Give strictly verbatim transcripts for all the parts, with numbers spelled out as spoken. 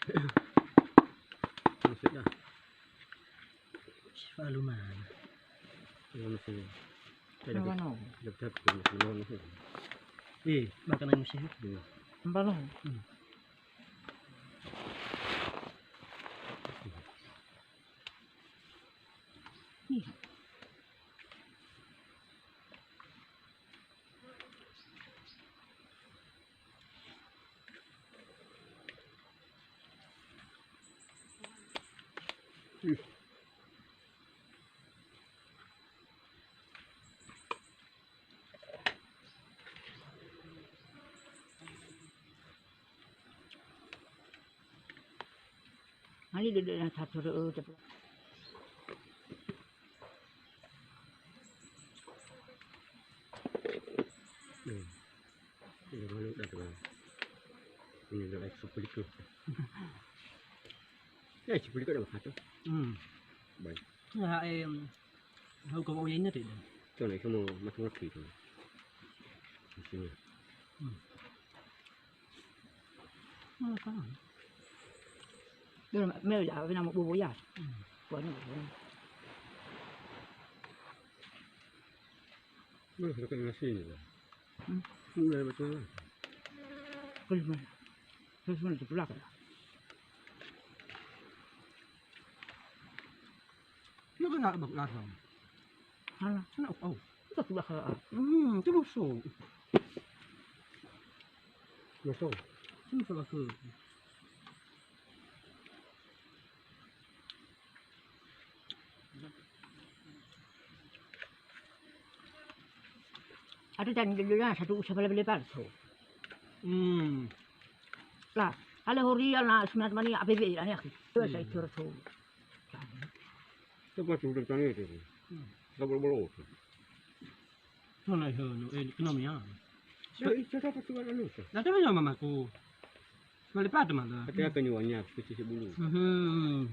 Masih dah. Sifa'alu mana? Kalau masih. Saya dah. Mana? Dah, dah, dah, dah, dah. Eh, makan air masih. Iya. Mbalo. Hmm. Iya. Ani dede na satu re, eh, tapi. Hmm. Ini malu dah tu. Ini dah extra pelika. Ya, extra pelika dah makan tu. Hmm. Baik. Ya, em, hau ka wa'oya ina te. Tu na, itu mau matang lagi tu. Di sini. Hmm. Dulu me ya, wena mo bobo ya. Hmm. Wah, ini bobo. Nah, dekat nasi ni lah. Hmm. Mulai betul lah. Terus mana? Terus mana tu pula kan? Lu kena bak lasam. Hana. Kena au. Kita tu bakal. Hmm, tu busuk. Busuk. Ini salah tu. Ada tadi dulu lah satu usaha bela-bela palsu. Hmm. Lah, kalau hori ala semangat mani A P B lah ni aku. Tu saya curhat tu. Coba tu udah tanya tu. Hmm. Coba bolo tu. Mana itu? Eh, kena mia. So, itu apa tu anu tu? Nah, tu mana mamaku? Balik pada mana? Kata apa ni wanya? Kecil sebulu. Hmm.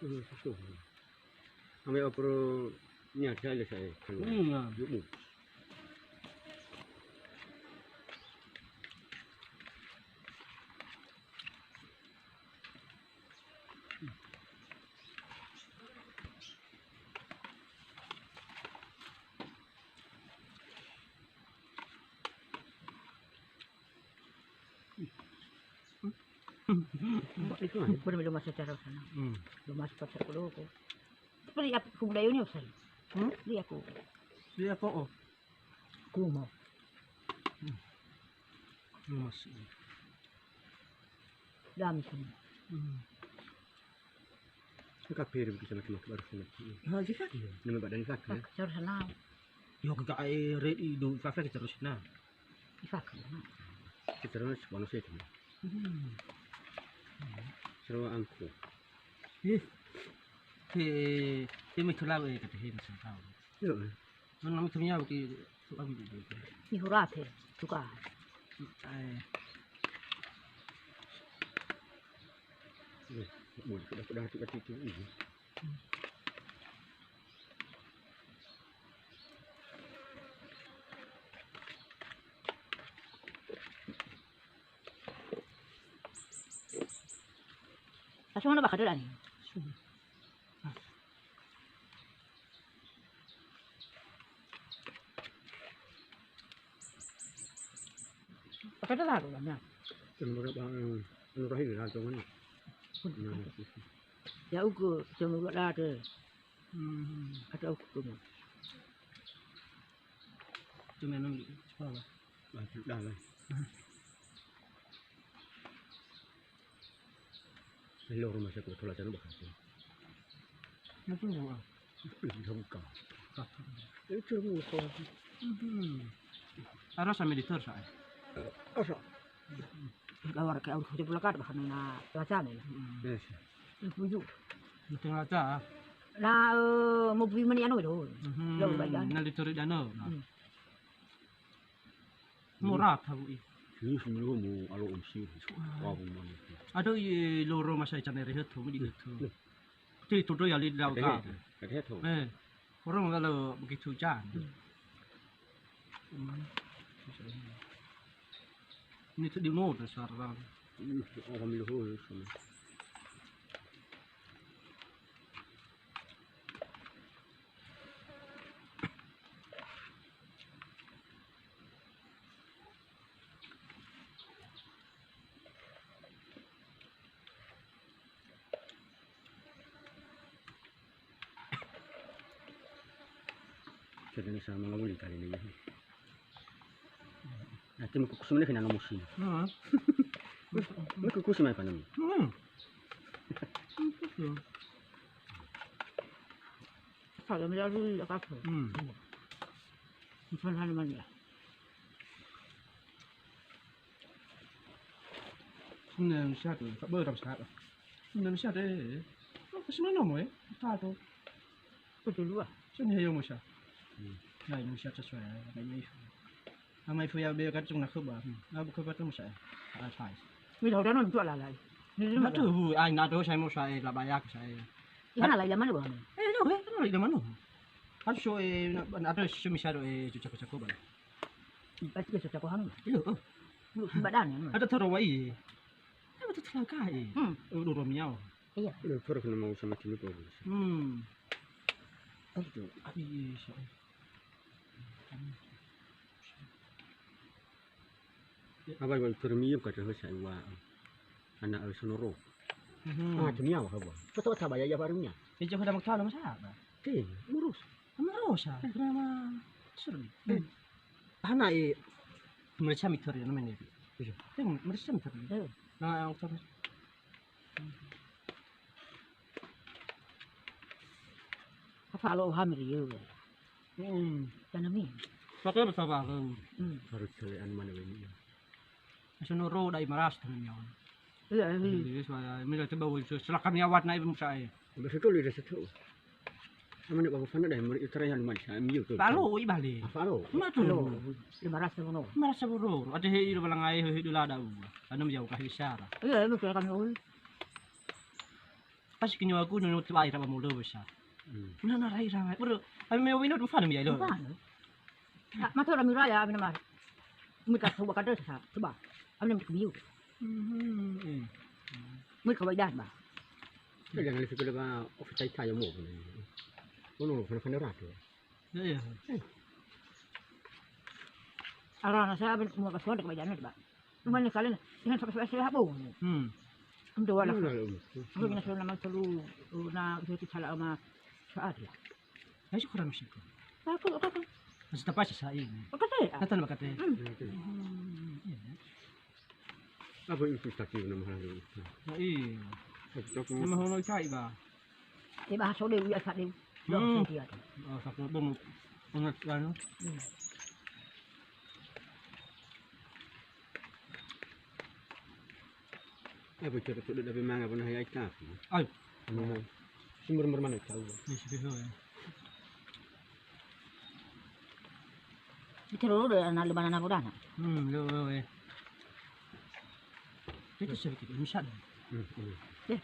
Hmm, susu. Ame opro nya saya saya. Hmm, ya. Yuk. Itu kan, pernah belum masuk cara sana. Hmm. Belum masuk pasar kulo ko. Beli aku, aku beli ini, Ustaz. Hmm? Beli aku. Beli aku, oh. Aku mau. Hmm. Belum masuk. Dah, misalnya. Hmm. Ka pere bisa laki-laki baru sana. Ha, jika dia. Nama badan kaki, ya? Cara sana. Yo, kita ae red itu, kafla kita terus na. Ifak. Kita terus bonus itu. Hmm. Seru angku. Eh. Te, te me tulau, eh, kata he, masih tahu. Yo. Mana kami tuh nyawa ke, tuh kami gitu. Ni hurate, suka. Eh. Eh, boleh, sudah, sudah, sudah, sudah, sudah. Asal mana bakal doang. Bakal doang, ya. Anu rahil, anu rahil. Ya, uku, cuma buat lah tu. Hmm. Ada uku tu. Tu memang di sekolah. Lanjut dah lah. Hello, rumah saya kebetulan sana bakal tu. Itu rumah. Bisa buka. Itu rumah sekolah. Hmm. Ada sama editor saya. Asa. Lawar ke aur khutib lakat bahkan na raja ni. Hmm. Yes. Tujuh. Mungkin raja. Na, eh, mau beli mani anu itu. Hmm. Lalu bayan. Na editor dana. Hmm. Murah tahu i. Serius ni lo mu alo umsi. Wah. Wah, bu mani. Ada i loro masa ikan ere hetu, di hetu. Ti tu do ya li dau ka. Ada hetu. Eh, orang kalau begitu jan. Hmm. Hmm. Ini tuh di motor sekarang. Hmm, orang milu hulu sama. Jadi ini sama ngawuli kali ini. Nanti mekukus mana kena nomosi. Hmm. Mekukus mana kena. Hmm. Kalau melalui apa? Hmm. Bukan hal mana. Indonesia tuh, tak boleh tak sehat. Indonesia deh. Oh, ke semana mau ya? Tak tahu. Kedua. Sini ayo Musa. Hmm. Nah, Indonesia sesuai. Kayaknya itu. Ama ifu ya be ka tuna khöba. Hmm. Abu khöba tu Musa. Al fais. Mi dah dah nonton lah lai. Ni Aduh, ai na do saya Musa eh la bayak saya. Ya lah, ya mana bang? Eh, no, eh, no, ida manu. Kan so eh na na ada so misado eh cucako-cako bang. Pasti ke cocok kohan. Iya, oh. Lu sembadan ya. Ada toro wai. Ada tu telangka eh. Hmm. Oh, doro miau. Iya. Lu toro kena mau sama kini kok. Hmm. Aduh, abi so. Apa yang permi ka terus saya wa. Anak eh, sonoro. Mhm. Ah, demi apa apa? Betul tak bayar ya barunya. Dia juga ada masalah. Oke, urus. Sama Rosa. Nama Surli. Eh. Hana eh, mereka mitor ya namanya. Iya. Yang mereka mitor. Eh. Nah, yang utama. Apa lo hamil ya? Hmm. Tanami. Pakai bersama. Hmm. Harus kalian mana ini ya? Sonoro dai maras tanami ya. Iya, iya. Jadi, saya mila coba woi, so, silakan ya, wat naik musa, eh. Betul, udah satu. Sama nak bawa fana dah, meri utara yang mana, saya ambil tu. Palo, oi, balik. Apa lo? Matu. Lo, lima ratus mono. Lima ratus mono. Ada hei, lo balang air, hei, dula ada, uh. Anu jauh kah bicara. Iya, iya, betul kan, oi. Pas kini aku, nunu tu air, apa mulu besar. Hmm. Nah, nah, rai, rai. Bro, kami mau minum, fana, ya, lo. Fana. Mata orang murah ya, minum air. Mereka coba kada, coba. Kami minum. Mhm, eh. Mui kawai dan ba. Ka jangan lesi kele ba ofis tai tai mo. Ono lo fana fana rato. Ya, ya. Arana saya ben mo kasuan kawai dan ba. Rumah ni kalian dengan sampai sampai saya bo. Hmm. Untuk wala. Aku kena suruh nama telu na itu salah sama saat ya. Ya, syukuran, syukur. Aku, aku, aku. Masih tak pasti saya ini. Oke, saya. Datang, Pak Kate. Hmm. Hmm, iya. Apa itu sakit nama hari itu? Nah, iya. Aku, aku. Nama hono cai, Ba. Eh, bahasa deh, ya, sadeh. Hmm. Dong, saya. Oh, satu dong. Ingat, anu. Hmm. Eh, bocor tu dah manga pernah ya, kita. Ai. Sumber mana tahu? Di situ, ya. Itu lo, udah anak lebaran apa dah, nak? Hmm, lo, lo, eh. Itu sedikit, bisa dah. Hmm, hmm. Ya.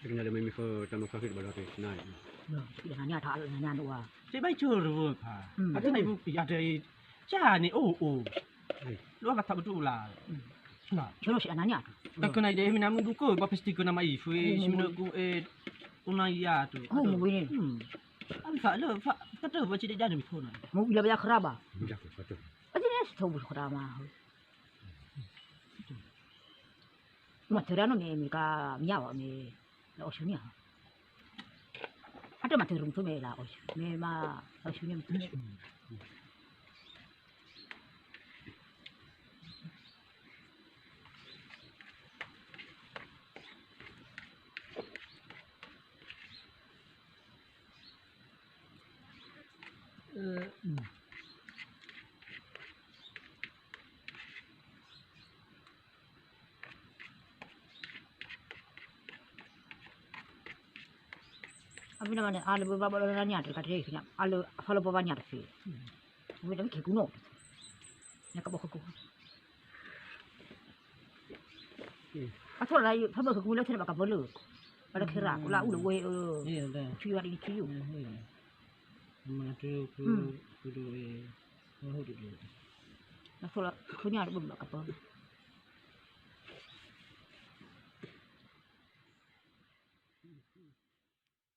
Dengan ada mimi ke tamu sakit baru naik. Nah, sudah nanya, tak ada nanya, dua. Saya baca dulu, Pak. Hmm. Ada naik bukti, ada i-, jani, oh, oh. Hai. Lu akan tak betul lah. Hmm. Nah. Terus ya nanya. Tak kena ide, mina mendukung, apa pasti kena mai, fui, hmm, si menurutku, eh, una iya tu. Oh, mau ini. Hmm. Abi, Pak, lo, Pak, kata, Pak, tidak jadi, Pak, nah. Mau bila bayar keraba? Tidak, betul. Aja ni, tahu keraba. Materano me, me ka miawa me la osunia. Ada materung tu me la os-, me ma osunia. Eh, hmm. Abi namanya, ale baba baba nanya, terkait ini, ale falo baba nyar sih. Abi tapi ke kuno. Ya, ka boko. Atau lai, sama ke kuno, saya bakal bolu. Pada kira, kula ulu, weh, eh. Iya, dah. Ciu hari ini ciu. Iya, iya. Mana tu, ku, hmm, kudu, eh, oh, dulu. Na sola, sonia ada bulu kapal.